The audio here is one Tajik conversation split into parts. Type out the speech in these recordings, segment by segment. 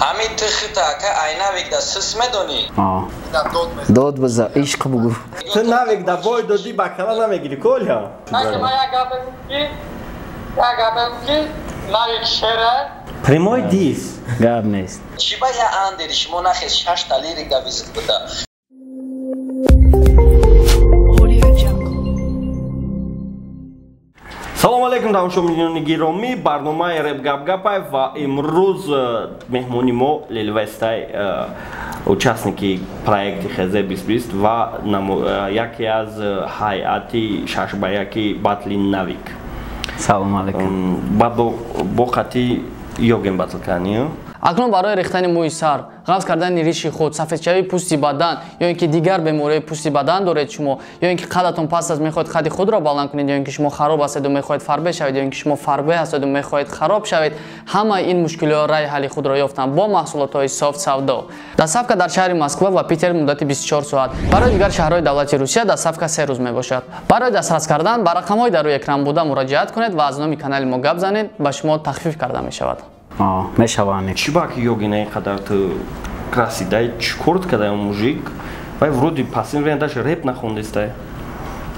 Ҳамин ту хита ака ай навик да сис медонӣ? Дод биза, ишқ бугӯ. Ту навик да бой додӣ, ба кала намегирӣ, Коля? Ман як гап бигӯм ки навик шера. Прямой дис. Гап нест. Чӣ ба я андери шумо нахез шашта лирика визит буда? Салом алейкум, тамошобинони гиромӣ, барномаи Реп Гап Гапай ва имрӯз меҳмони мо Лилвестай, участники проекти ХЗ 2020 ва яке аз ҳайати шашбаяки батли Навик. Салом алейкум. Баъд бо қати йоген батл кардани? Акнун барои рехтани мӯи сар, ғафз кардани риши худ, сафедшавии пӯсти бадан ё ин ки дигар бемориҳои пӯсти бадан доред шумо, ё ин ки қадатон паст аст, мехоҳед қади худро баланд кунед, ё ин ки шумо хароб ҳастеду мехоҳед фарбе шавед, ё ин ки шумо фарбе ҳастеду мехоҳед хароб шавед, ҳамаи ин мушкилиҳо раъи ҳалли худро ёфтанд бо маҳсулотҳои Софт Савдо. Доставка дар шаҳри Москва ва Питер муддати 24 соат. Барои дигар шаҳрҳои давлати Русия доставка 3 рӯз мебошад. Барои дастрас кардан ба рақамҳои дар рӯи экран буда муроҷиат кунед ва аз номи канали мо гап занед, ба шумо тахфиф карда мешавад. Мешаванд. Чӣ ба ки йогина ин қадар ту красидай, чӣ корт кадай он мужик? Вай вроде последний время даже реп нахондестай.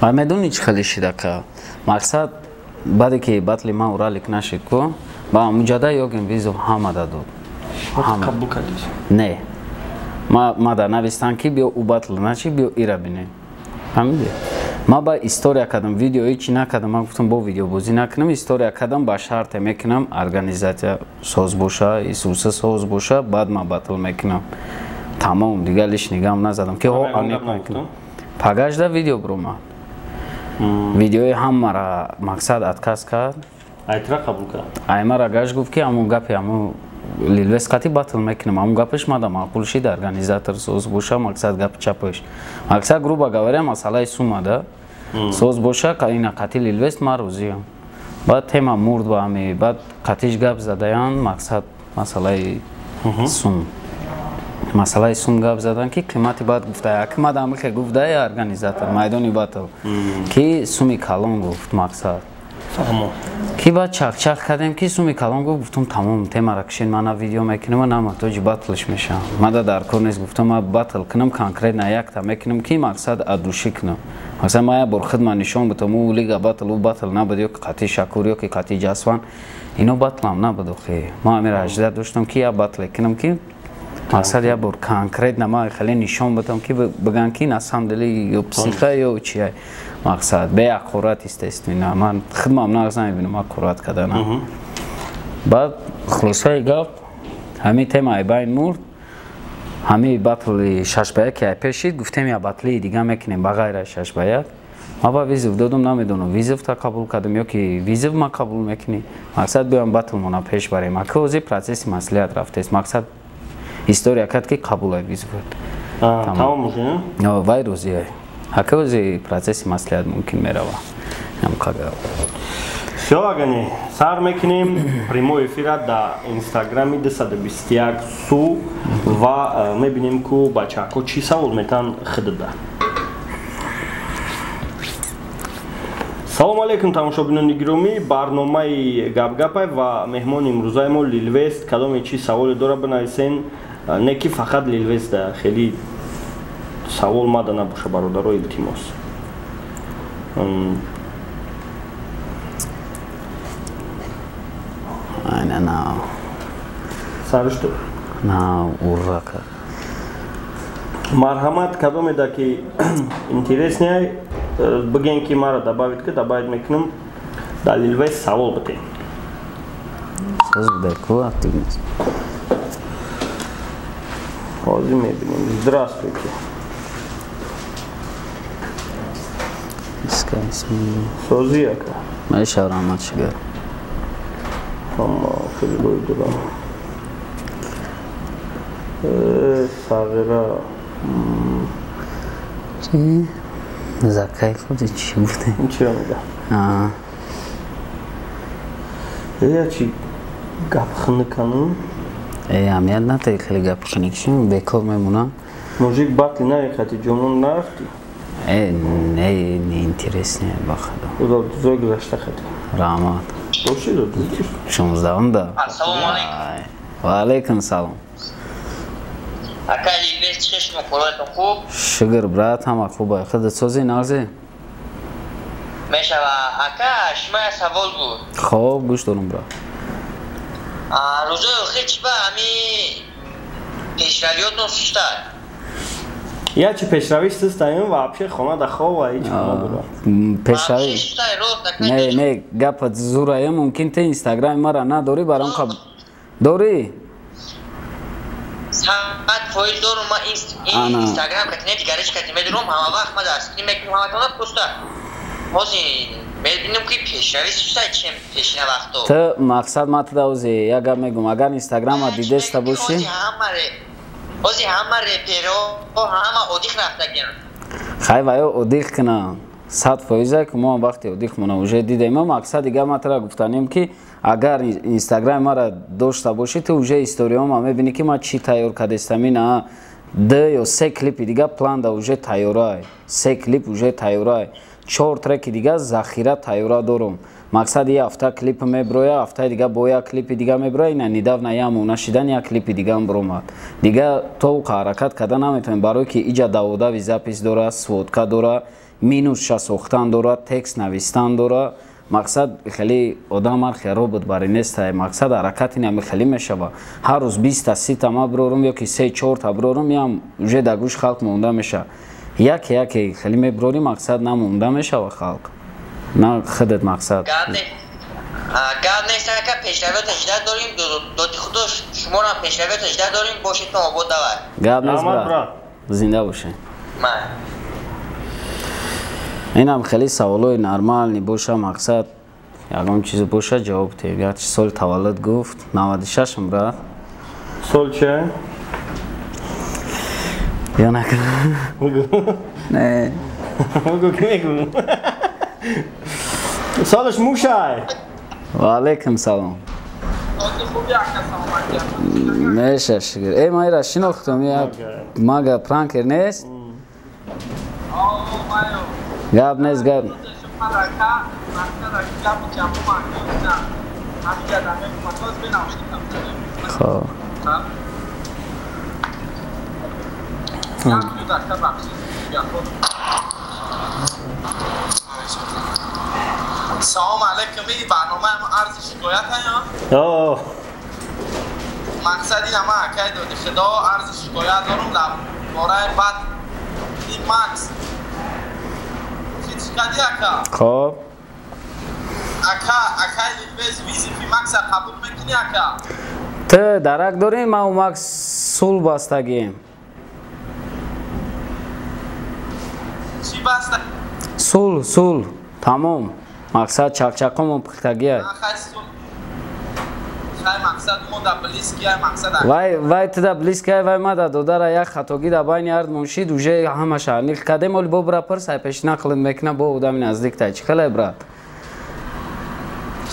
Вай медонӣ чӣ хеле шидака? Мақсад баъде ки батли ман Уралик нашид ку, ба муҷада йогин визов ҳама дадод. Қабул кардис? Не. Ма да навистан ки биё ӯ батл наши, биё ира бинем. Фаҳмидӣ? Ма ба история кардам, видео ҳеҷ накардам, ман гуфтам бо видеобозӣ накунам, история кардам, ба шарте мекунам, организатсия соз боша, Исуса соз боша, баъд ман батл мекунам. Тамом, дигар лишний гам назадам ки ҳо аниқ мекунам. Пагашда видео биромад. Видеои ҳамара мақсад отказ кард. Айтра қабул кард. Аймара гаш гуфт ки ҳамон гапи ҳамон Лилвест қати батл мекунам, ҳамон гапаш мада маъқул шид, организатор соз боша, мақсад гапи чапаш. Мақсад грубо говоря, масъалаи сума да. Соз боша, ина қати Лилвест ман розиям. Баъд тема мурд ба ҳами, баъд қатиш гап задаян, мақсад масъалаи сум. Масъалаи сум гап задан ки қимати баъд гуфта, аки мада ҳамихе гуфта организатор майдони батл ки суми калон гуфт мақсад. Ки баъд чахчах кардем ки суми калон гуфт, гуфтум тамом, темара кишен, ман на видео мекунам, на муҳтоҷи батлш мешавам. Мада дар кор нест, гуфтум ман батл кунам, конкретно якта мекунам ки мақсад адушӣ кунам. Мақсад ман як бор худман нишон бутам, ӯ лига батл, ӯ батл набуд, ё ки қати Шакур, ё ки қати Ҷасван, ино батлам набуд охи. Ман ҳамира ажда доштам ки як батле кунам ки мақсад як бор конкретно ман хеле нишон бутам ки биган ки на самом деле ё психа ё чия. Мақсад беаққурат естественно. Ман худмам нағз намебинам аққурат карданам. Баъд хулосаи гап ҳамин тема ай байн мурд, ҳамин батли 6-1 ки ай пеш шид, гуфтем я батли дига мекунем ба ғайр аз 6-1. Ман ба визов додум, намедонам визов та қабул кардам ё ки визов ма қабул мекунӣ. Мақсад биём батлмона пеш барем. Аки ҳозир процесси маслиҳат рафтест. Мақсад история кард ки қабул ай визов. Тамом уже? Вай розиай. Ҳака процесси маслиҳат мумкин мерава. Всё, агани, сар мекунем прямой эфира дар инстаграми 221 су ва мебинем ку бачаҳако чӣ савол метан хидда. Салом алейкум, тамошобинони гиромӣ, барномаи Гапгапай ва меҳмони имрӯзаи мо Лилвест. Кадоме чӣ саволе дора бинависен, не ки фақат Лилвест, хеле савол мада набоша, бародаро, илтимос. Айна на. Саришто? На, уррака. Марҳамат, кадомеда ки интересный, биген ки мара добавить ки добавить мекунам, дар Лилвест савол битем. Соз будай ку активност. Ҳозир мебинем. Здравствуйте. Сози ака. Меша раҳмат шигар. Ҳама хеле бой дорам. Сағира. Чӣ? Закай худи чӣ гуфте? Ин чиро мега? Я чӣ гап хунукану? Аҳамият натаи хеле гап хунук шим, бекор мемонам. Мужик батли наехати ҷонон нарафтӣ? Не, не интересно, бахадо. Удо зой гузашта хати. Раҳмат. Бошид, 16-ум да. Ассалому алайкум. Ва алайкум салом. Ака Лилвес чӣ шумо коротон хуб? Шукр брат, ҳама хуб. Худат созӣ нағзӣ? Мешава. Ака, шумо як савол буд. Хоб, гӯш дорам брат. Рӯзои охир чӣ ба ҳами пешравиётон сустай? Я чи пешравӣ сустаем вообще хона да хова ҳеҷ надора. Пешравӣ. Не, не, гапат зурая, мумкин ту Инстаграми мара надорӣ, барам қаб дорӣ? 100% дорум ман Инстаграм кати дигариш кати медурам, ҳама вақт ма дастгирӣ мекунам ҳаматона, просто ҳозир мебинам ки пешравӣ сустай чем пешина вақто. Ту мақсад ма туда ҳозир як гап мегӯм, агар Инстаграма дидеста бошӣ, ҳозир ҳама реперо ҳама одиқ рафтагианд. Хай ваё одиқ кунанд 100% ки мо вақте одиқ мона уже дидем. Мақсад дига ма тара гуфтанем ки агар Инстаграми мара дошта бошӣ, ту уже историёма мебинӣ ки ман чӣ тайёр кардестам. Ина ду ё се клипи дига планда уже тайёрай, се клип уже тайёрай, чор треки дига захира тайёра дорум. Мақсад я ҳафта клип меброя, ҳафтаи дига бо як клипи дига меброя. Ина недавно ямона шидан як клипи дигам бромад. Дига то ҳаракат карда наметавонем, барое ки иҷа даводави запис дора, сводка дора, минусша сохтан дора, текст навистан дора. Мақсад хеле одам архе робот бари нестай. Мақсад ҳаракат ин ами хеле мешава. Ҳар рӯз 20-та 30-та ма брорум ё ки 3-4-та брорум, ям уже да гӯш халқ монда меша. Яке яке хеле меброрӣ, мақсад намонда мешава халқ. На худат мақсад. Гап нест ака, пешравиёт ҳаждаҳ дорим, доди худо шуморо пешравиёт ҳаждаҳ дорим, бошедтон обод давай. Гап нест брат. Зинда бошед. Инам хеле саволои нормални боша, мақсад ягон чиз боша ҷавоб диҳем. Як соли таваллуд гуфт, 96-м брат. Сол че? Я накунам. Не. Бугу ки мегӯ? Солаш мушай. Ва алайкум салом. Меша шукр. Эй, ма ира шинохтам, я мага пранкер нест? Гап нест, гап. Хоб. سلام علیکم. این برنامه ما عرض شکایت هست. مقصد این همه اکای دادی خدا عرض شکایت دارم در باره بعد این مکس چی کردی اکا؟ خب اکا اکای لیلویز ویزی مکس قبول میکنی اکا؟ تو درک داری ما و مکس سول بستگیم. چی بسته؟ سول سول تمام. مقصد چقچقم پختگیه. وای وای تو دا بلیسکی وای ما دا دادara як хатогӣ да байни ҳард муншид уже ҳамаша аниқ кардем. Оли бо бра пирс ай пеш нақл мекуна бо одами наздик тай. Чӣ хеле брат?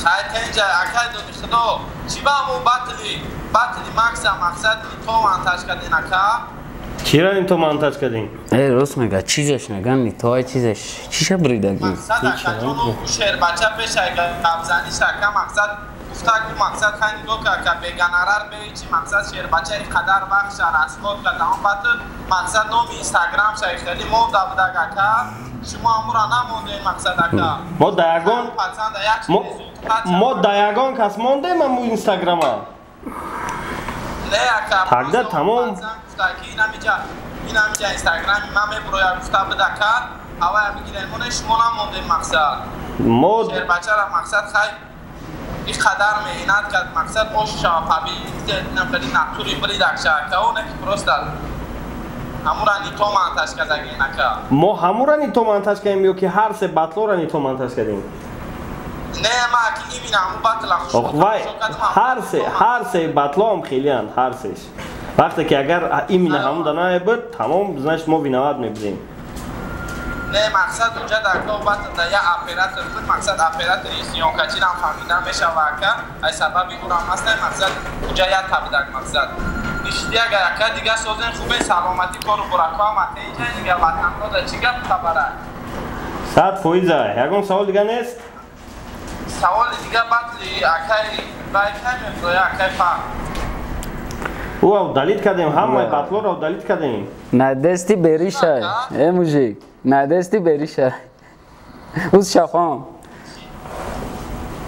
Хай тенҷа акай доди худо чӣ ба мо батли батли макса мақсад то монтаж кардин ака? Чира ин то монтаж кардин? Э рост мега, чизеш меган ни то ай чизеш. Чиша бридаги? Мақсад ака ҷону шербача пеш ай гапзаниш ака мақсад гуфта ку мақсад хай нигоҳ ка ака беганарар бе чи мақсад шербача ин қадар вақт ша расход кард он баъд мақсад номи Инстаграм ша хеле монда будаг ака. Шумо амура намондем мақсад ака. Мо да ягон мо да ягон кас мондем аму Инстаграма. Не ака. Тогда тамом. Инамиҷа Инстаграми ман мебуроя гуфта буд ака. Ҳавая бигирем моне шумо намондем мақсад. Мо шербачара мақсад хай ин қадар меҳнат кард мақсад ош шава пабид инам хеле натури бридак шава ка оне ки просто ҳамура нито монтаж кардагин ака. Мо ҳамура нито монтаж кардем ё ки ҳар се батлора нито монтаж кардем? Не ма ки имина ҳаму батла хуш. Ох вай ҳар се батлоам хелианд ҳар сеш. Вақте ки агар имина ҳамун да намебуд, тамом значит мо виноват мебудем. Не мақсад унҷа дар ко батл да я оператор буд, мақсад оператори съёмкачирам фаҳмида мешава ака. Ай сабаби урам ҳаста мақсад унҷа я табидак мақсад. Ишти агар ака дига созем хубе саломатӣ кору бурако ҳама теинҷа дига ватанҳо да чӣ гап хабара? 100%. Ягон савол дига нест? Саволи дига батли акай вай кай меброя акай фаҳм. Ӯ удалить кардем, ҳамаи батлоро удалить кардем. На дасти бериша, э мужик, на дасти бериша. Уз шафон.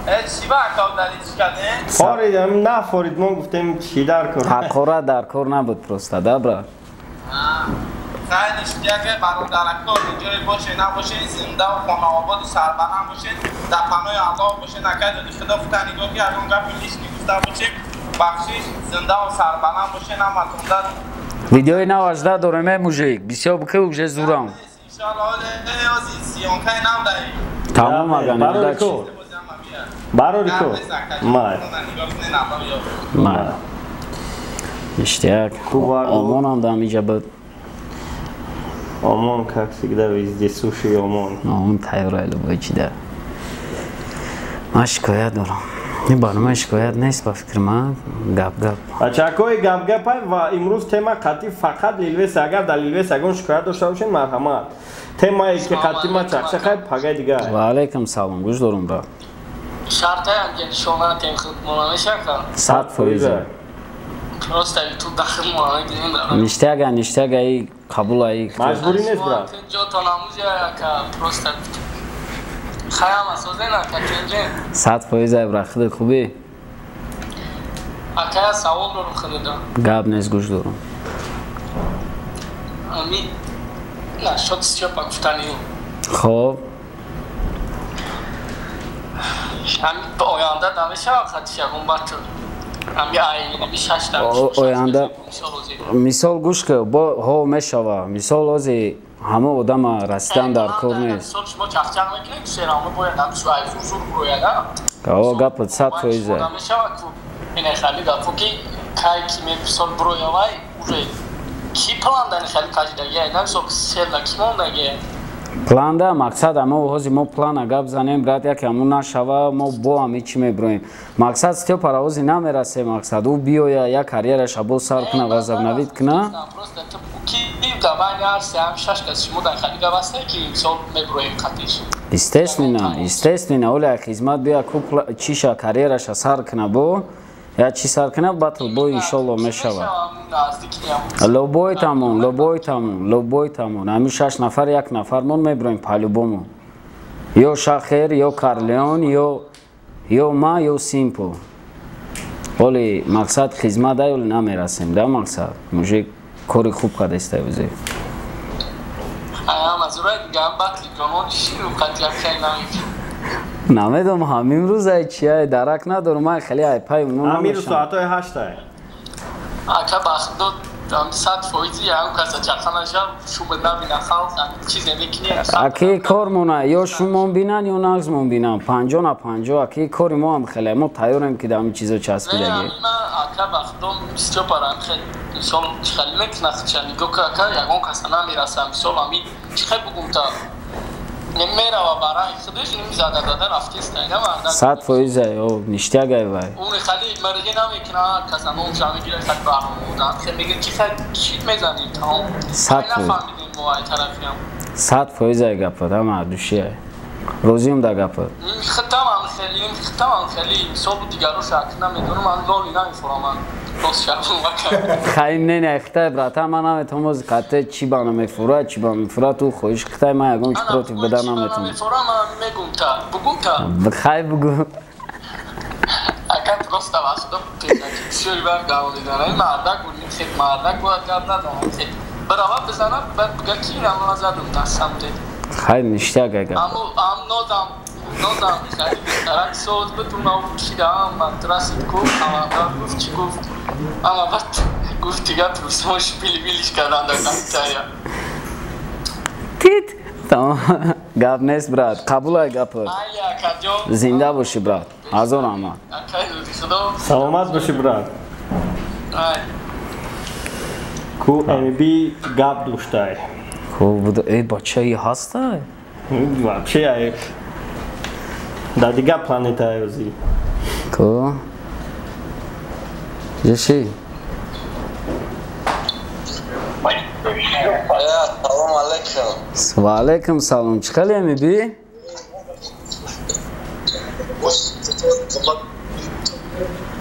Э чӣ ба ака удалить кардем? Форид, на форид, мо гуфтем чӣ дар кор. Ҳақора дар кор набуд просто, да брат? Хай ништяке бародарако, ҷое боше набоше, зинда ва хонаободу сарбаланд бошед, дар паноҳи Аллоҳ бошед. Акай доди худо фута нигоҳ ки ягон гапи лишний гуфта бошем, бахшиш, зинда ва сарбаланд бошед ҳаматонда. Видеои нав ажда дорем, э мужик, бисёр бикӣ уже зурам. Иншоаллоҳ, ози съёмкаи нав даем. Тамом ага, неудачи. Барори ко. Май. Май. Ништяк. Омонам дам иҷа буд. Омон, как всегда, везде суши омон. Омон тайёр любой чида. Ман шикоят дорам. Ин барнома шикоят нест ба фикри ман, гап-гап. Бачакҳои гап-гапай ва имрӯз тема қатъи фақат Лилвес. Агар дар Лилвес ягон шикоят дошта бошед, марҳамат. Темае ки қатъи ма чақчақай, пагай дигар. Ва алайкум салом, гӯш дорум брат. Шартаям ки нишона тем худмона мешака? 100%. Просто ту дахл мона мегирем. Ништяга, ништяга и қабул ай. Маҷбурӣ нест брат. Ҷо намузя ака просто хаям асозен ака ченҷен. 100% ай брат, худат хубӣ? Ака савол дорум худада. Гап нест, гӯш дорум. Ами на шот Стёпа гуфтани. Хоб. Ами оянда дамешава хати ягон батл. Ами ай ами шашта. Оянда мисол гӯш ки бо ҳо мешава. Мисол ози ҳама одама расидан дар кор нест. Мисол шумо чақчақ мекунед, шерамо бояд ҳам шу ай зур бурояд, а? О, гапат 100%. Мешава ку ина хали гапо ки кай ки мисол буроявай уже ки план дани хали кажидаги ай, на мисол селла ки мондаги. Планда мақсад ама ҳози мо плана гап занем брат, яке ҳамун нашава мо бо ҳами чӣ меброем. Мақсад Стёпара ҳози намерасе, мақсад ӯ биёя як карьераша боз сар куна ва возобновить куна. Естественно, естественно, оля хизмат бия ку чиша карьераша сар куна бо я чи сар куна батл бо иншолло мешава. Любой тамон, любой тамон, любой тамон. Ҳамин шаш нафар як нафармон меброем по-любому. Ё Шахер, ё Карлеон, ё ма, ё Симпл. Оли мақсад хизмат ай, оли намерасем, да мақсад. Мужик кори хуб кардестай узе. Намедонам ҳамин рӯз ай чи ай, дарак надорам, ман хеле ай пай уно намешам. Ҳамин рӯз соатҳои 8 ай. Ака бахто 100% ягон каса чақа нашав, шумо набина халқ, чизе мекунӣ. Аки кормона ё шумон бинан ё нағзмон бинан, 50-50. Аки кори мо ҳам хеле, мо тайёрем ки дар ҳамин чизо часпидаги. Ака бахто Стёпара хел мисол чӣ хеле мекунад ча нигоҳ ка ака ягон каса намераса, мисол ҳамин чӣ хел бугум та мерава барои худаш ним зада зада рафтест айна марда. 100% о ништягай вай. Уни хали марги намекуна, каса номша мегира хали барномадан. Хел мега чи хел чит мезанем тамом. 100% нафаҳмидем мо ай тарафиам. 100% ай гапат, ҳама души ай. Розием да гапат. Хитамам хели, хитамам хели, мисол дигарош ак намедонам, ман лоли намефураман. Хайм не не хитай брата, ман наметавонам ози қатъе чӣ ба намефура, чӣ ба мефура, ту хоҳиш хитай, ман ягон чӣ против буда наметавонам. Мефурам, ман мегум та, бугум та. Хай бугу. Ака просто вақто пешаки бисёри бар гавлидан, мардак гулим хет мардак бояд гап назанам хет. Барава бизанам, баъд буга ки инам назадум дастам де. Хай ништяк ага. Аммо ам нозам нозам хеле беҳтарак соз буд, уна пӯшидам, ман расид ку, ама гуфт чӣ гуфт. Ама баъд гуфт дига плюсмош били-билиш кардан дар комментария. Тит! Тамом. Гап нест брат, қабул ай гапат. Зинда бошӣ брат. Ҳазор раҳмат. Саломат бошӣ брат. Ку МБ гап доштай. Ку буд э бачаи ҳастай? Вообще ай дар дигар планетаи озӣ. Ку? Еши? Салом алейкум. Ва алейкум салом. Чӣ хеле МБ?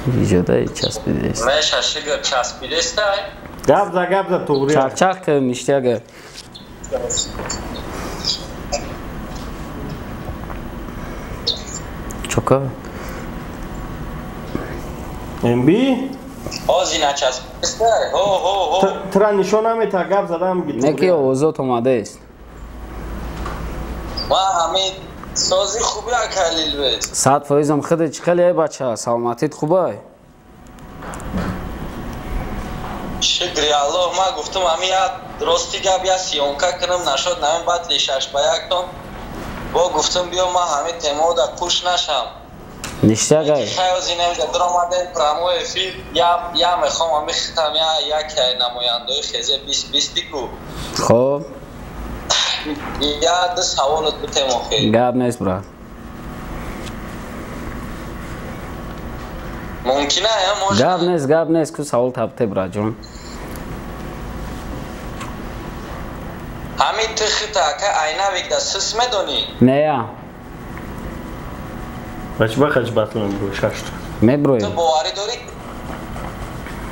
Иҷодаи часпидест. Меша шигр часпидестай. Гап за туғри. Чақчақ ки ништяга. Чока? МБ? Ҳози начаспидестай. Ҳо ҳо ҳо. Тра нишон намета гап задам. Не ки овозот омадааст. Ма ҳамин сози хуби ака Лилвес. 100% худат чӣ хеле ай бача, саломатит хубай? Шукри Аллоҳ, ман гуфтам ҳамин як рости гап я съёмка кунам нашуд намин батли 6-1 тон. Бо гуфтам биё ман ҳамин темода қуш нашам. Ништягай. Хайози намида даромадем прямой эфир я мехоҳам ҳамин хитам я яке намояндаи хезе 20 ку. Хоб. Я ду саволот бутем охир. Гап нест брат. Мумкин а, можно? Гап нест, ку савол табте братҷон. Ҳамин ту хита ака айнавик да сис медонӣ? Нея. Бач бахач батлам бро шашт. Меброи. Ту боварӣ дорӣ?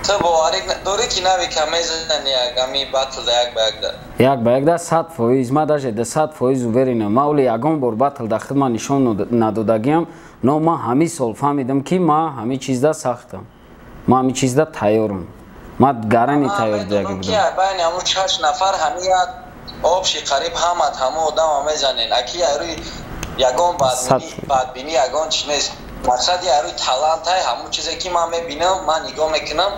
Ту боварӣ дорӣ ки навика мезани ами батл да як ба як да? Як ба як да 100%, ма даже да 100% уверенам. Ма оли ягон бор батл да худ ма нишон надодагиам, но ма ҳамин сол фаҳмидам ки ма ҳамин чизда сахтам. Ма ҳамин чизда тайёрам. Ма гарани тайёр дигаги будам. Байни ҳамун 6 нафар ҳамин як обши қариб ҳамат ҳама одама мезанен. Аки рӯи ягон бадбинӣ ягон чи нест. Мақсад я рӯи талантай ҳамун чизе ки ман мебинам, ман нигоҳ мекунам,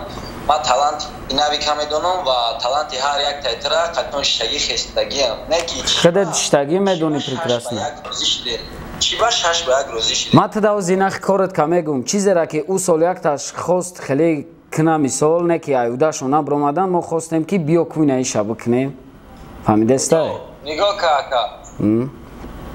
ман таланти навика медонам ва таланти ҳар як тайтра қатон шиштагӣ хестагиам. Не ки худат шиштагӣ медонӣ прекрасно. Чи ба 6-1 розӣ шидем? Ман туда ози нахи корот ка мегӯм. Чизера ки ӯ сол якташ хост хеле кина мисол, не ки аюдашон набромадан, мо хостем ки биё куйна иша бикунем. Фаҳмидестай? Нигоҳ ка ака.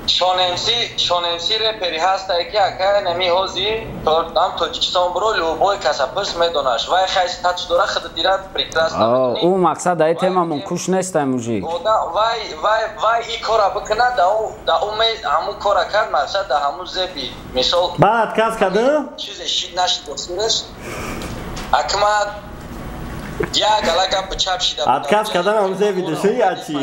Шонемси репери ҳастай ки ака нами ҳози ам Тоҷикистон бро любой каса пирс медонаш. Вай хай статус дора худат дира прекрасно. Ӯ мақсад дар темамон куш нестай мужик. Вай вай вай и кора бикунад да ӯ да ӯ ҳамун кора кард мақсад да ҳамун зеби. Мисол баъд кас када? Чизе шид нашид досираш. Акма я гала гап чап шида. Отказ кардан ҳам зеби души я чи?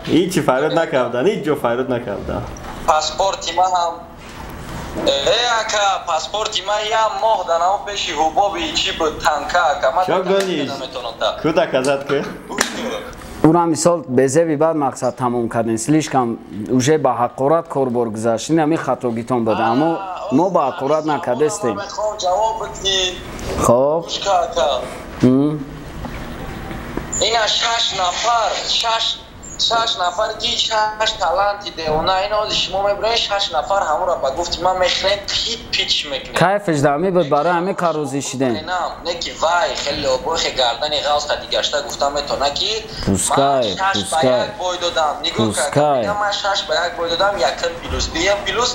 Ҳичи фарёд накардан, ҳеҷ ҷо фарёд накардан. Паспорти ман ҳам ака, паспорти ман як моҳ дар ҳамон пеши ҳубоби чи буд танка ака. Ман чо гониш? Ку доказат ки? Ура мисол безеби баъд мақсад тамом кардем. Слишком уже ба ҳақорат корбор гузашт. Ин ҳамин хатогитон буда, аммо мо ба ҳақорат накардестем. Мехоҳам ҷавоб бидӣ. Хоб. Ина 6 нафар, 6 нафар ки 6 таланти девона. Ина ҳози шумо мебинед 6 нафар ҳамонро ба гуфти ман мехӯрем, пит пич мекунем. Кайфш дар ҳамин буд, барои ҳамин карӯзӣ шидем. Не ки вай хеле обохе гардани ғавз қади гашта гуфта метавона ки пускай, ман 6 ба 1 бой додам. Нигоҳ кар, ман 6 ба 1 бой додам, якм плюс, дуюм плюс.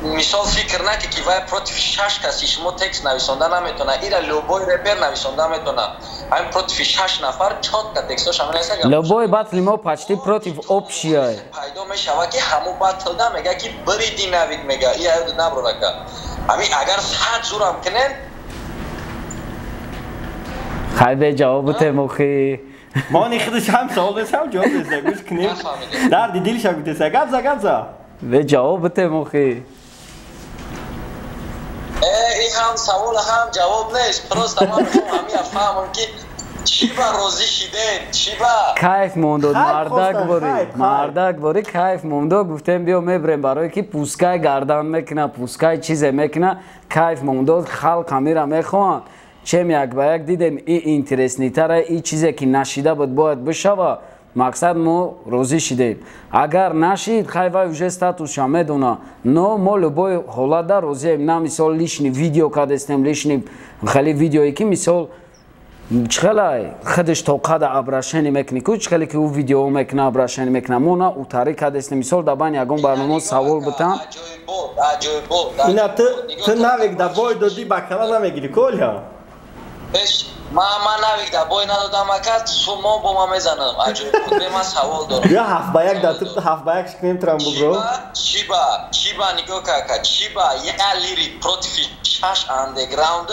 Мисол фикр накӣ ки вай против 6 каси шумо текст нависонда наметавона. Ира любой репер нависонда метавона. Ҳамин против 6 нафар чотка текстош ҳамин аст. Любой батли мо почти против общия. Пайдо мешава ки ҳамун батлда мега ки бириди навид мега. И аюд набродака. Ҳамин агар 100 зурам кунен хай бе ҷавоб бутем охи. Мо ни худаш ҳам савол нест, ҳам ҷавоб нест. Гӯш кунем. Дарди дилша гуфтеса. Гап за, гап за. Бе ҷавоб бутем охи. Ин ҳам савол ҳам ҷавоб нест. Просто ман мехоҳам ҳамин фаҳмам ки чӣ ба розӣ шидем, чӣ ба кайф мондод. Мардак бори кайф мондод. Гуфтем биё мебирем барое ки пускай гардан мекуна, пускай чизе мекуна. Кайф мондод, халқ ҳамира мехоҳанд. Чем як ба як дидем и интереснитара, и чизе ки нашида буд бояд бишава. Мақсад мо розӣ шидем. Агар нашид, хай вай уже статусша медона. Но мо любой ҳолатда розием. На мисол лишний видео кардестем, лишний хеле видеое ки мисол чихелай худаш то қада обращение мекунӣ ку чихеле ки ӯ видео мекуна, обращение мекуна. Мо на утарӣ кардестем. Мисол дар байни ягон барнома савол битам. Ина ту навик да бой додӣ ба кала намегирӣ коля? Ман навик да бой надодам ака, сумо бо ма мезанам. Аҷоиб буд. Бе ман савол дорам. Я 7-1 да ту 7-1 шикнем трам бро. Чиба нигоҳ ака, чиба я лирик против 6 андерграунд,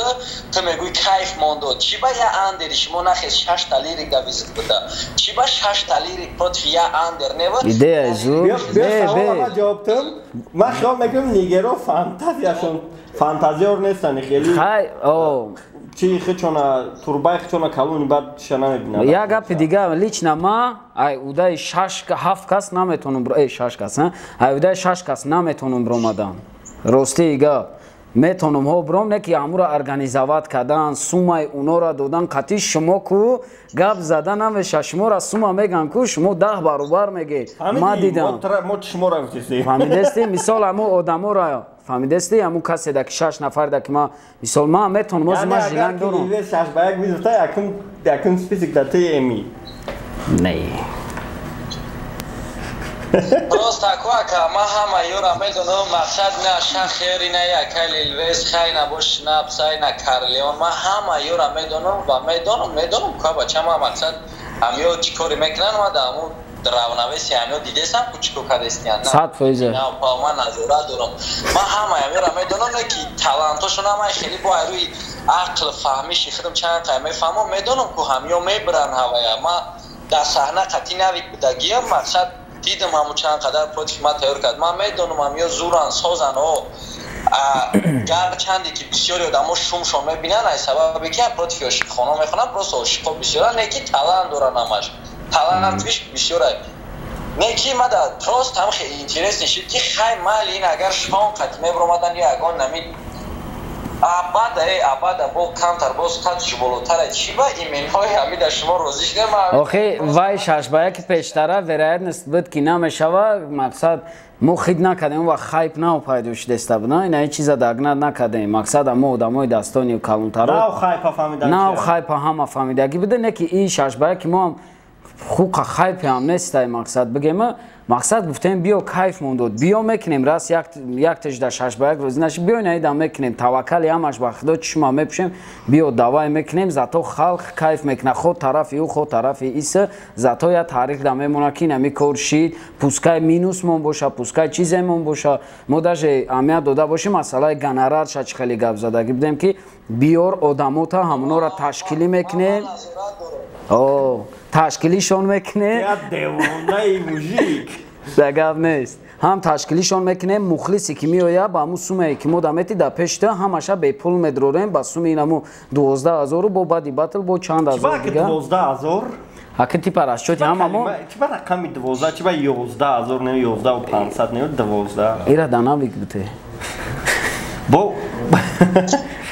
ту мегӯй кайф мондод. Чиба я андери шумо нахез 6 та лирик да визит буда. Чиба 6 та лирик против я андер нева? Идея зу. Биё савол ма ҷавоб там. Ман хиёл мекунам нигеро фантазияшон фантазиёр нестанд хеле. Хай, о чи хичона турбай хичона калони баъд чиша намебинад. Я гапи дига лично ма ай удаи 6 7 кас наметонам, 6 кас, ай удаи 6 кас наметонам бромадан. Ростии гап метонам ҳо бром, не ки ҳамура организовать кардан, суммаи унора додан қати шумо ку гап зада намеша. Шумора сума меган ку шумо 10 баробар мегед. Ма дидам. Мо шумора гуфтеси. Фаҳмидести? Мисол ҳаму одамора фаҳмидести, ҳамун касе да ки 6 нафар да ки ма мисол ма метонам, ози ма жилан дорам. 6-1 визуфта якум список да ти эми. Не. Просто ака, ма ҳама ёра медонам, мақсад на шахери, на якай Лилвес, хай набош, на псай, на Карлеон, ма ҳама ёра медонам ва медонам ка бача ма мақсад ҳамё чӣ коре мекунанд, ма да ҳамун равнавеси ҳамё дидесам ку чӣ кор кардестиян. 100%. Ма назорат дорам, ма ҳама ҳамёра медонам, не ки талантошон ҳамаи хеле бо рӯи ақл фаҳмиши худам чанд қай мефаҳмам, медонам ку ҳамё мебаранд ҳавая. Ма дар саҳна қатъи навик будагиям, мақсад дидам ҳамун чанд қадар против ма тайёр кард. Ман медонам ҳамё зуран созан о гарчанде ки бисёри одамо шумшон мебинанд ай сабабе ки против ошиқхоно мехонанд, просто ошиқҳо бисёранд, не ки талант доранд, ҳамаш талантиш бисёрай, не ки мада просто ҳам хеле интересный шид ки хай майли ин агар шон қатъи мебиромадан ё ягон нами абада абада бо камтар боз қадш болотара чиба именҳои ҳамида шумо розӣ шудем. Охи вай 6-1 пештара вероятность буд ки намешава, мақсад мо хид накардем ва хайп нав пайдо шудеста буд, ина чиза дагнат накардем, мақсад мо одамои дастони калонтаро нав хайпа фаҳмида, нав хайпа ҳама фаҳмидагӣ буда, не ки ин 6-1 мо ҳам хуқа хайпе ҳам нестай, мақсад бигема, мақсад гуфтем биё кайф мондод, биё мекунем, раст як тежда 6-1 розӣ наши, биё инаида мекунем, таваккали ҳамаш ба худо, чишма мепӯшем, биё давай мекунем, зато халқ кайф мекуна, хо тарафи ӯ, хо тарафи иса, зато я таърих да мемона ки инами кор шид, пускай минусмон боша, пускай чиземон боша, мо даже аҳамият дода бошем масъалаи гонорарша, чӣ хеле гап задагӣ будем ки биёр одамота ҳамонора ташкилӣ мекунем, ташкилишон мекунем. Девонаи мужик. Да гап нест, ҳам ташкилишон мекунем, мухлисе ки меояд ба ҳамун суммае ки мо да мети дар пешта ҳамаша бепул медрорем ба суми инаму 12 000-у бо баъди батл бо чанд ҳазор дига. 12 000? Аки типа расчёти ҳамамо. Чиба рақами 12, чиба 11 000 не, 11 500 не, 12? Ира да навик буте. Бо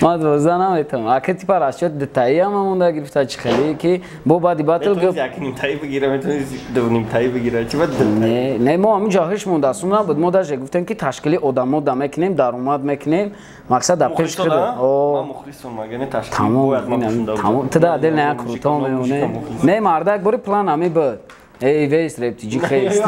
ма 12 наметавонам, аки типа расчёт дутаи ҳама монда гирифта, чӣ хеле ки бо баъди батл. Як нимтаи бигира, метавони ду нимтаи бигира, чиба? Не, не, мо ҳамин ҷоҳиш монда сум набуд, мо даже гуфтем ки ташкили одамо да мекунем, даромад мекунем, мақсад дар пеш. Тамом, ту да дел не круто мемоне, не мардак бори план ҳами буд. Эй, вес рептиҷи хест.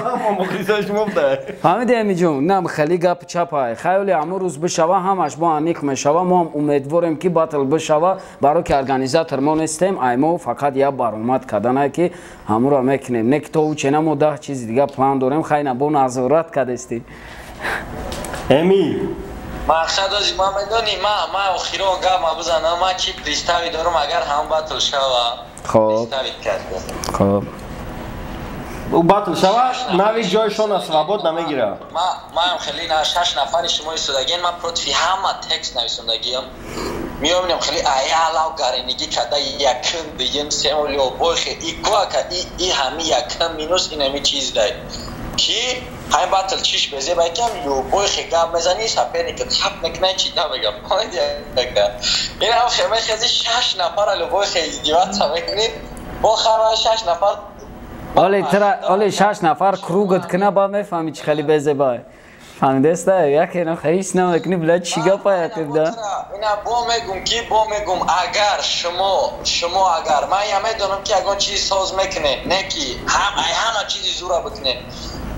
Фаҳмиди, Эмиҷон, нам хеле гап чапай. Хаёли ҳамун рӯз бишава, ҳамаш бо аниқ мешава. Мо ҳам умедворем ки батл бишава, барои ки организатор мо нестем, ай мо фақат як баромад карданае ки ҳамуро мекунем. Не ки то учена мо 10 чизи дига план дорем, хайна бо назорат кардести. Эми. Мақсад ози ма медонӣ, ма охирон гап ма бизанам, ма чи представить дорам, агар ҳам батл шава. Хоб. Хоб. Батл шава, нави ҷойшона свобод намегира. Маам хеле на шаш нафари шумо истодагиен, ман против ҳама текст нависондагиам, меоминам хеле аялав гаренигӣ карда, якм, дуюм, сеюм, лёбойхе икоака и ҳами якм минус инами чиз дай ки ҳамин батл чиш безебай ки ҳам любойхе гап мезани, соперника тап мекунай, чи намегам, инам хемехези шаш нафара любойхе издеваться мекунӣ, бо хара шаш нафар. Оле тра, оле шаш нафар кругат кина, ба мефаҳми чӣ хеле безебай. Фаҳмидеста? Яке на хейс намекунӣ, бля, чӣ гапа якда. Ина бо мегум ки бо мегум, агар шумо агар ман я медонам ки ягон чизи соз мекунем, не ки ҳам ай ҳама чизи зура бикунем,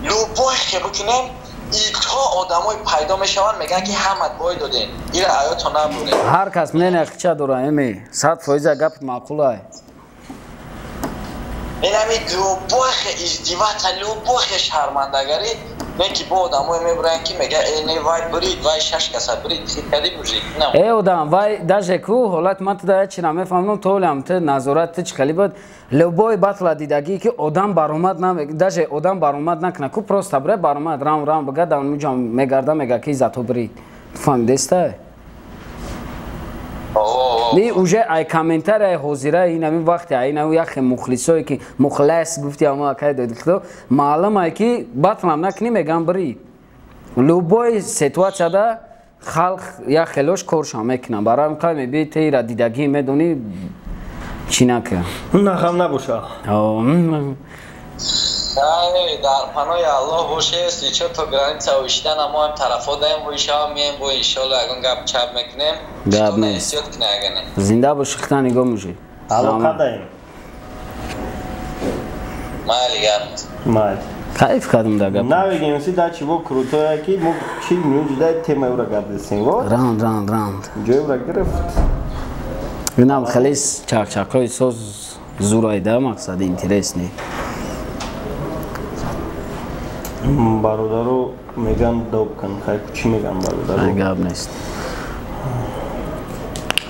любой хе бикунем. И то одамой пайдо мешаванд, мегӯянд ки ҳамат бой додем, ира ҳаёто набурем. Ҳар кас мнение хича дора, эми 100% гапат маъқулай. Инами любойхе издеваться, любойхе шармандагарӣ, не ки бо одамое мебуранд ки мега э не вай брид, вай шаш каса брид, хиткади мужик. Э одам, вай даже ку ҳолат ман туда як чира мефаҳмам, то олам ту назорат ту чӣ хеле буд, любой батла дидагӣ ки одам баромад на, даже одам баромад накна, ку просто бре баромад рам рам бага дар онҷо мегарда мега ки зато брид. Ту фаҳмидеста? Ни уже ай комментарияи ҳозира ин ҳамин вақте ай ин яхе мухлисое ки мухлис гуфти ама акай додихто маълум ай ки батлам накунӣ меган брид. Любой ситуатсияда халқ як хелош коршам мекунам. Барои ҳамин қай мебии те ира дидагӣ медонӣ чӣ накун. Нахам набоша. Дар паноҳи Аллоҳ боше, чо то граница ошидан мо ҳам тарафо даем, ҳоишава меем бо иншоалло ягон гап чап мекунем. Гап нест. Зинда бош, хита нигоҳ мужи. Алоқа даем. Майли гап. Майли. Кайф кардам да гап. Навигем си да чиво крутое ки мо 40 минут ҷудаи темаи ӯра гап дастем. Раунд, раунд, раунд. Ҷои ӯра гирифт. Инам хеле чақчақҳои соз зурай да мақсади интересный. Бародаро меган доб кун, хай чӣ меган бародаро? Гап нест.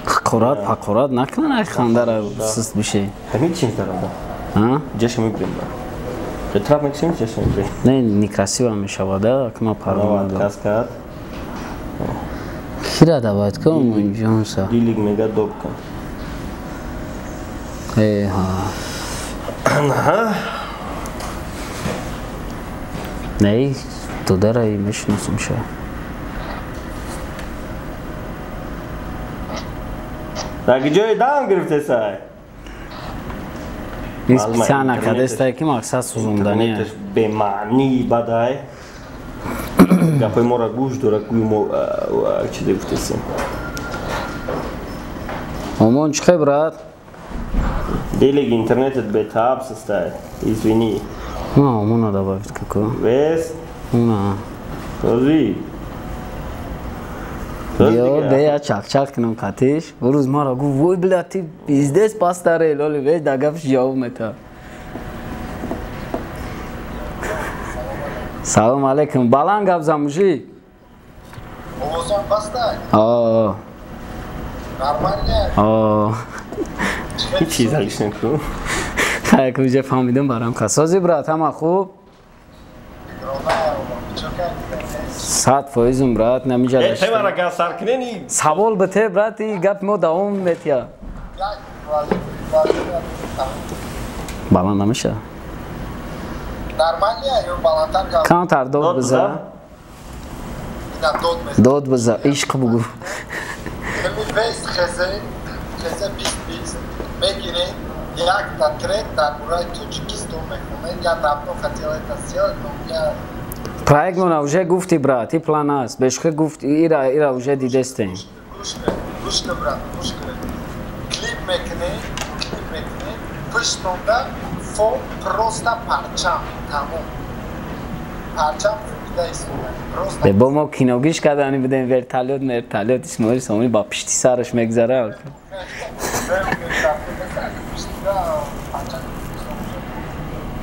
Ҳақорат, ҳақорат накунан, ай хандара суст бише. Ҳамин чиз дарада. А? Ҷашн мегирем ба. Трап мекшем, ҷашн мегирем. Не, некрасиво мешавад, да, ки ма парвона дорам. Кас кард. Кира давайт кун, ҷонса. Дилиг мега доб кун. Э, ҳа. Аҳа. Не, додарай мешиносам ша. Дар ҷои дам гирифтесай? Ин специально кадестай ки мақсад сӯзондани. Бемаънии бадай. Гапҳои моро гӯш дора, гӯи мо чизе гуфтесем. Омон чӣ хел, брат? Делиг интернетет бетааб састай. Извини. На, омона добавить какой. Вес? На. Този. Ё, бея чак-чак кунам қатиш. Рӯз маро гуфт, вой бля, ти пиздец пастаре, лоли, вес да гапш ҷавоб мета. Салом алейкум. Баланд гап зан, мужик. Овозон пастай? О. Нормально? О. Ҳеҷ чиз алиш накун. Хай, уже фаҳмидам барам хасози брат, ҳама хуб? 100% брат, намиҷа. Савол бите брат, и гап мо давом метия. Баланд намеша? Нормально ё баландтар гап? Камтар дод биза. Дод биза, ишқ бугу. Вес хезе, хезе 20 мегирем. Як трек дар бораи Тоҷикистон мехонем. Я давно хотел это сделать, но у меня проект мона уже гуфти брат, и план аст. Бешхе гуфт, ира ира уже дидестем. Гӯш кун брат, гӯш кун. Клип мекунем, клип мекунем, пуштонда фон просто парчам, тамом. Парчам фурӯхта истода. Просто бо мо киногиш кардани будем, вертолёт, вертолёт Исмоил Сомонӣ ба пишти сараш мегзара.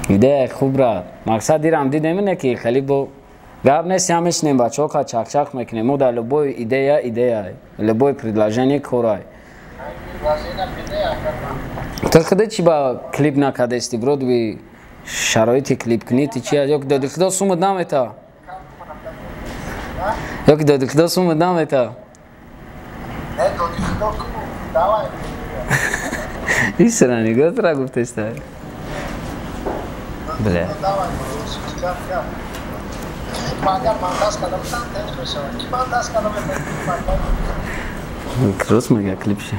Идея хуб брат. Мақсад ирам дидем ине ки хеле бо гап нест, ҳам мешинем бачаҳо ка чақчақ мекунем. Мо дар любой идея идея, любой предложение корай. Ту худи чӣ ба клип накардести, бродви шароити клип кунӣ ти чи ё ки доди худо сумат намета? Ё ки доди худо сумат намета? Не, доди худо ку, давай. Исра нигоҳ тура гуфтеста. Бля. Рост мега клипше.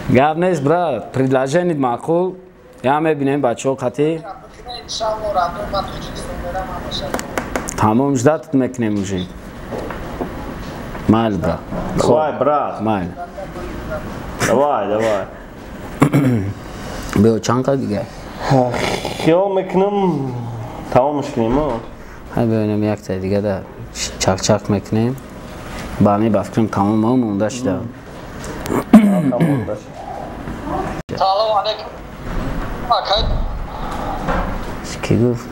Гап нест, брат. Предложение маъқул. Я мебинем бачаҳо қатӣ. Тамом ждать мекунем уже. Майли, брат. Давай, брат. Майли. Давай, давай. Биё, чанд қа дига? Хиёл мекунам, тамомш кунем. Ҳай, бибинем, якта дига да чақчақ мекунем. Бани, ба фикрам, тамом монда шуда. Салом алейкум. Акай. Ки гуфт?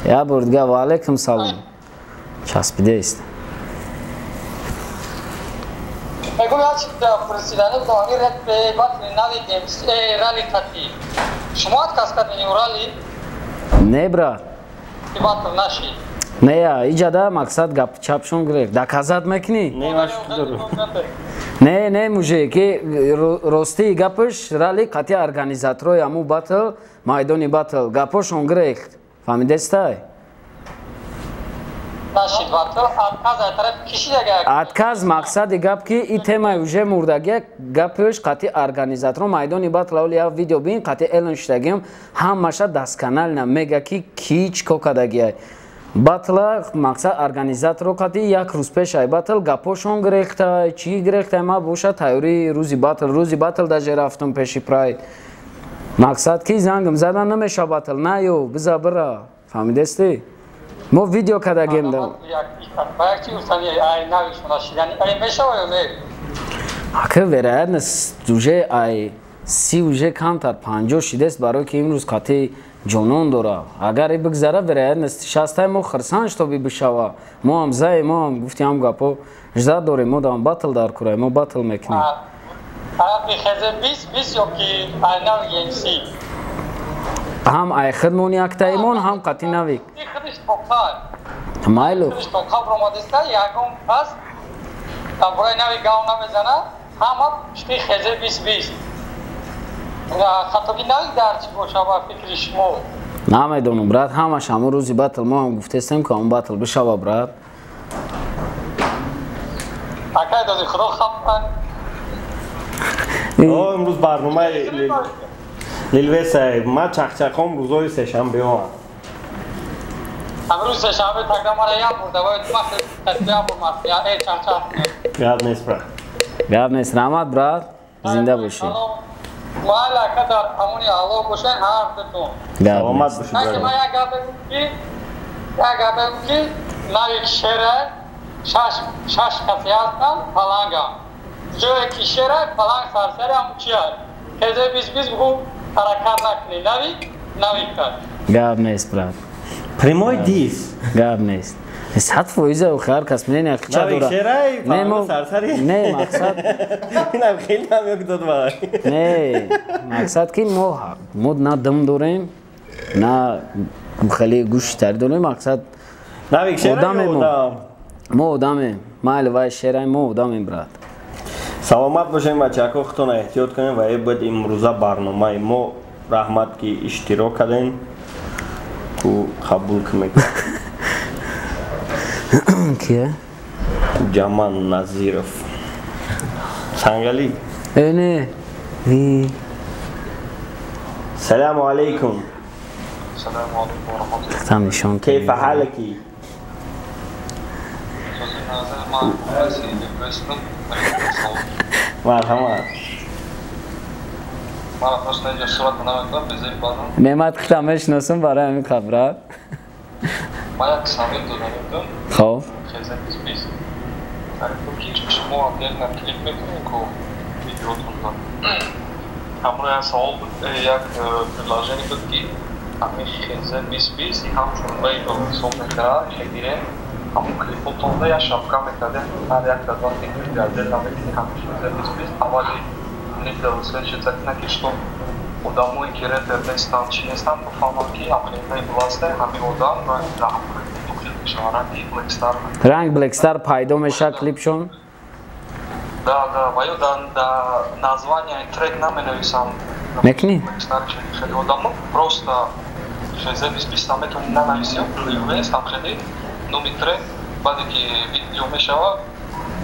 Я бор дига, ва алейкум салом. Часпидест. Мегӯм, як чиз пурсидани будам, ами реп батли нави рали кати. Шумо отказ кардем рали? Не, брат. Ки батл нашид. Не, иҷада мақсад гап чапшон гирефт. Доказать мекунӣ? Не, маш дору. Не, не, мужик, ки ростии гапаш, рали қати организаторои аму батл, майдони батл гапошон гирехт. Фаҳмидестай? Нашид батл, отказ ай тараф кишидага. Отказ, мақсади гап, ки и темаи уже мурдагия, гапаш қати организаторо майдони батл. Оли я видео бин, қати элон шидагиам, ҳамаша досконально мега, ки ки чӣ ко кардагиай. Батла мақсад организаторо қати як рӯз пеш ай батл гапошон гирехтай, чӣ гирехтай. Ма боша тайёрии рӯзи батл, рӯзи батл даже рафтум пеши прайд. Мақсад, ки зангм задан, намеша батл, наё, биза бира. Фаҳмидестӣ? Мо видео кардагем да. Ба як чи гуфтани, ай навишон нашидани. Ай мешава ё не? Ака, вероятность уже ай 30 уже камтар, 50 шидест, барои ки имрӯз қати ҷонон дора. Агар и бигзара, вероятность шастай, мо хирсан, штоби бишава. Мо ҳам зае, мо ҳам гуфти ҳам гапо ждать дорем, мо дам батл дар курай, мо батл мекунем. Тарафи хезе 20 20 ё ки ай нави MC? Ҳам ай хидмон яктаимон, ҳам қати навик. Худиш тоқар. Майлу. Худиш тоқар омадеста, ягон кас дар бораи нави гав намезана, ҳама пушти хезе 20 20. Хатоги нави дар чӣ боша, ба фикри шумо? Намедонам, брат, ҳамаш ҳамон рӯзи батл. Мо ҳам гуфтестем, ки ҳамон батл бишава, брат. Акай доди худо хафан. О, имрӯз барномаи Лилвеса, ма чақчақом рӯзои сешанбеҳо. Ҳамрӯз сешанбе тогда мара як бурда, бояд ма я бур ма э чақчақ. Гап нест, брат. Гап нест, раҳмат, брат, зинда бошӣ. Майли, ака, дар амони Аллоҳ бошен ҳар дутон. Саломат бошӣ. Ма як гап бигӯм, ки як гап бигӯм, ки навик шера, шаш шаш касе ҳастанд, палангам. Ҷое ки шера, паланг сарсари ҳамун чи аст? Хезе 20 20 бигӯ, ҳаракат накунӣ. Навик, навик кард. Гап нест, брат. Прямой дис. Гап нест. 100%, охи ҳар кас мнение хича дора. Не, мо сарсари. Не, мақсад. Инам хеле ҳам ёк дод ба. Не, мақсад, ки мо на дым дорем, на хеле гӯшти тари дорем, мақсад. Навик шерай. Одамем мо. Мо одамем. Майли, вай шерай, мо одамем, брат. Саломат бошем, бачаҳако, худтона эҳтиёт кунем ва буд имрӯза барномаи мо. Раҳмат, ки иштирок кардем. Ку қабул кунед. Кия? Ҷаман Назиров. Сангали. Э, не. Ви. Саламу алейкум. Саламу алейкум ва раҳматуллоҳ. Там нишон. Кайфа ҳалаки? Марҳамат. Мара просто инҷа сурат намекунам, безери бадам. Неъмат, худам мешиносам, барои ҳамин қабрат. Ма як совет дода будам. Хоб. Хеза 20 20. Ки шумо отдельно клип мекунед ку видеотонро. Ҳамроҳ як савол буд, як предложение буд, ки ҳамин хеза 20 20 ҳамчун лейбл ҳисоб мекард, мегирем, ҳамон клипотонда як шапка мекардем, ҳар як вақте ки отдельно мекунӣ, ҳамин хеза 20 20 аввали клип высвечиваться кунад, ки что одамое ки репер нестанд, чӣ нестанд, бифаҳманд, ки ҳамин лейбл ҳаста, ҳамин одам дохил мешавад, ранги Black Star. Ранг Black Star пайдо мешавад клипшон. Да, ва ё да название трек наменависам. Мекунӣ? Black Star хеле одамо просто хезе 20 20 наметавонӣ нанависӣ, Lil там хеле номи трек, баъде ки видео мешавад,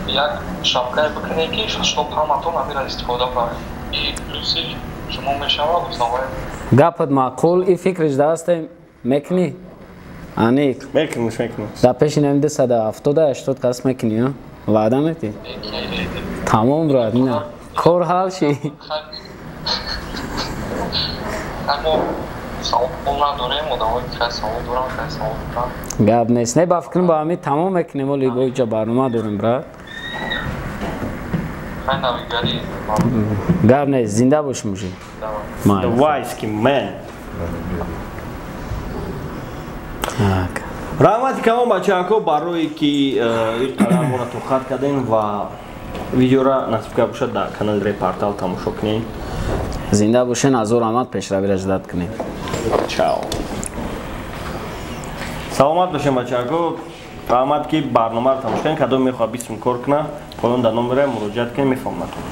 як шапкае бикунед, ки чтоб ҳаматон ҳамира истифода баред, и плюси шумо мешавад узнаваем. Гапат маъқул, и фикриш даастем, мекунӣ? Аник. Мекуниш, мекуниш. Дар пеши нами 270, 80 кас мекунӣ, а? Ваъда метӣ? Тамом, брат, ина. Кор ҳал ши. Аммо савол надорем, одамое ки хай савол дорам, хай савол дорам. Гап нест. Не, ба фикрам, ба ҳамин тамом мекунем, оли бо иҷа барнома дорем, брат. Хай, навигарӣ. Гап нест, зинда бош, мужик. The wise man. Так. Раҳмати калон, бачаҳако, барое ки ин қадар моро тоқат кардем ва видеора насиб карда бошад, дар канали Репортал тамошо кунед. Зинда бошен, азор раҳмат, пешравиро ждать кунем. Чао, саломат бошем, бачаҳако. Раҳмат, ки барномаро тамошо кардем. Кадом мехоҳад бисм кор куна, поён дар номера муроҷиат кунед, мефаҳмонатон.